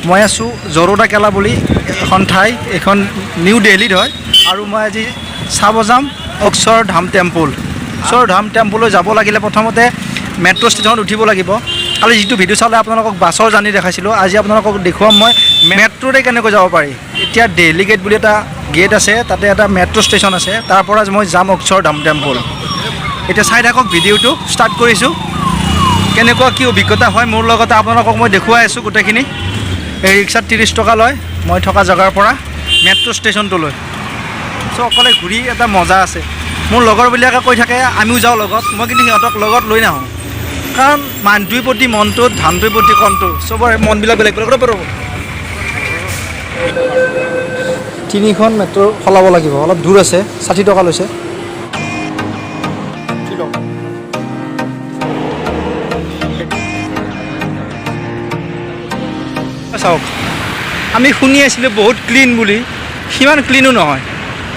মই আছোঁ জৰোডা কেলা বুলি এখন ঠাই, এইখন নিউ দিল্লীত হয়। আৰু মই আজি চাব যাম অক্ষৰধাম টেম্পল। অক্ষৰধাম টেম্পললৈ যাব লাগিলে প্ৰথমতে মেট্ৰ' ষ্টেচনত উঠিব লাগিব। কালি যিটো ভিডিঅ' চালে আপোনালোকক বাছৰ জাৰ্ণি দেখাইছিলোঁ, আজি আপোনালোকক দেখুৱাম মই মেট্ৰ'ৰে কেনেকৈ যাব পাৰি। এতিয়া দেলহি গেট বুলি এটা গেট আছে, তাতে এটা মেট্ৰ' ষ্টেচন আছে, তাৰ পৰা মই যাম অক্ষৰধাম টেম্পল। এতিয়া চাই থাকক ভিডিঅ'টো, ষ্টাৰ্ট কৰিছোঁ। কেনেকুৱা কি অভিজ্ঞতা হয় মোৰ লগতে আপোনালোকক মই দেখুৱাই আছোঁ গোটেইখিনি। এই ৰিক্সাত 30 টকা লয় মই থকা জেগাৰ পৰা মেট্ৰ' ষ্টেচনটোলৈ। চ' অকলে ঘূৰি এটা মজা আছে। মোৰ লগৰবিলাকে কৈ থাকে আমিও যাওঁ লগত, মই কিন্তু সিহঁতক লগত লৈ নাহোঁ, কাৰণ মানুহটোৰ প্ৰতি মনটো, ধানটোৰ প্ৰতি কণটো, চবৰে মনবিলাক বেলেগ বেলেগ। ৰ'ব ৰ'ব, তিনিখন মেট্ৰ' সলাব লাগিব, অলপ দূৰ আছে, 60 টকা লৈছে। চাওক, আমি শুনি আছিলোঁ বহুত ক্লিন বুলি, সিমান ক্লিনো নহয়।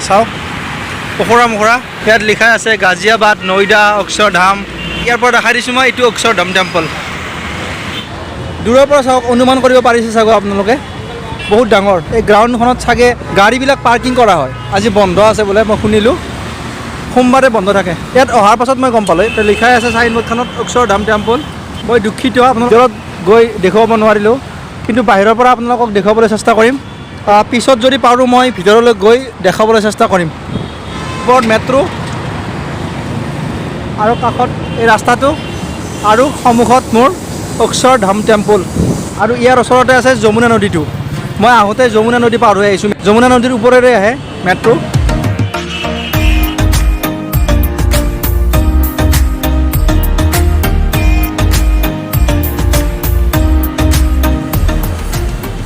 চাওক, পখৰা মখৰা। ইয়াত লিখা আছে গাজিয়াবাদ, নয়ডা, অক্ষৰধাম। ইয়াৰ পৰা দেখাই দিছোঁ মই, এইটো অক্ষৰধাম টেম্পল। দূৰৰ পৰা চাওক, অনুমান কৰিব পাৰিছে চাগৈ আপোনালোকে, বহুত ডাঙৰ। এই গ্ৰাউণ্ডখনত চাগে গাড়ীবিলাক পাৰ্কিং কৰা হয়। আজি বন্ধ আছে বোলে, মই শুনিলোঁ, সোমবাৰে বন্ধ থাকে। ইয়াত অহাৰ পাছত মই গম পালোঁ, এতিয়া লিখাই আছে চাইনবোৰ্ডখনত অক্ষৰধাম টেম্পল। মই দুখিত, আপোনালোক ভিতৰত গৈ দেখুৱাব নোৱাৰিলোঁ, কিন্তু বাহিৰৰ পৰা আপোনালোকক দেখুৱাবলৈ চেষ্টা কৰিম। পিছত যদি পাৰোঁ মই ভিতৰলৈ গৈ দেখাবলৈ চেষ্টা কৰিম। ওপৰত মেট্ৰ' আৰু কাষত এই ৰাস্তাটো আৰু সন্মুখত মোৰ অক্ষৰধাম টেম্পল। আৰু ইয়াৰ ওচৰতে আছে যমুনা নদীটো। মই আহোঁতে যমুনা নদী পাৰ হৈ আহিছোঁ। যমুনা নদীৰ ওপৰেৰে আহে মেট্ৰ'।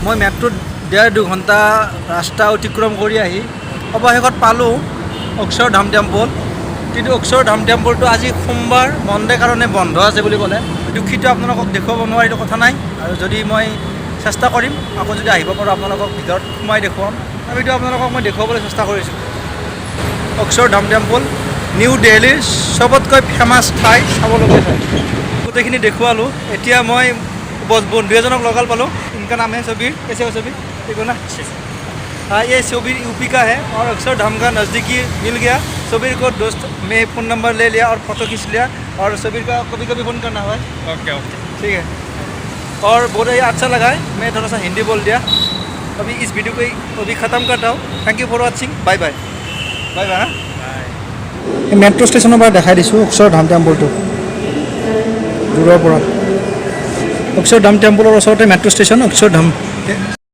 মই মেট্ৰ'ত 1.5-2 ঘণ্টা ৰাস্তা অতিক্ৰম কৰি আহি অৱশেষত পালোঁ অক্ষৰধাম টেম্পল। কিন্তু অক্ষৰধাম টেম্পলটো আজি সোমবাৰ, মনডে কাৰণে বন্ধ আছে বুলি ক'লে। দুখিত, আপোনালোকক দেখুৱাব নোৱাৰিলোঁ, কথা নাই। আৰু যদি মই চেষ্টা কৰিম, আকৌ যদি আহিব পাৰোঁ আপোনালোকক ভিতৰত সোমাই দেখুৱাম। তথাপিতো আপোনালোকক মই দেখুৱাবলৈ চেষ্টা কৰিছোঁ। অক্ষৰধাম টেম্পল নিউ দিল্লীৰ চবতকৈ ফেমাছ ঠাই, চাবলগীয়া ঠাই। গোটেইখিনি দেখুৱালোঁ। এতিয়া মই বন্ধু এজনক লগাল পালোঁ। इनका नाम है सबीर। कैसे हो सबीर? ठीक हो ना? हाँ, ये सबीर यूपी का है और अक्षरधाम का नज़दीकी मिल गया। सबीर को दोस्त में फ़ोन नंबर ले लिया और फ़ोटो खींच लिया और सबीर का कभी कभी फ़ोन करना है। Okay okay. ठीक है, और बहुत ही अच्छा लगा है। मैं थोड़ा सा हिंदी बोल दिया। अभी इस वीडियो को अभी ख़त्म करता हूँ। Thank you for watching. Bye bye, bye bye. Metro ষ্টেচনৰ পৰা দেখাই দিছোঁ অক্ষৰধাম টেম্পলটো দূৰৰ পৰা। অক্ষৰধাম টেম্পলৰ ওচৰতে মেট্ৰ' ষ্টেচন অক্ষৰধাম।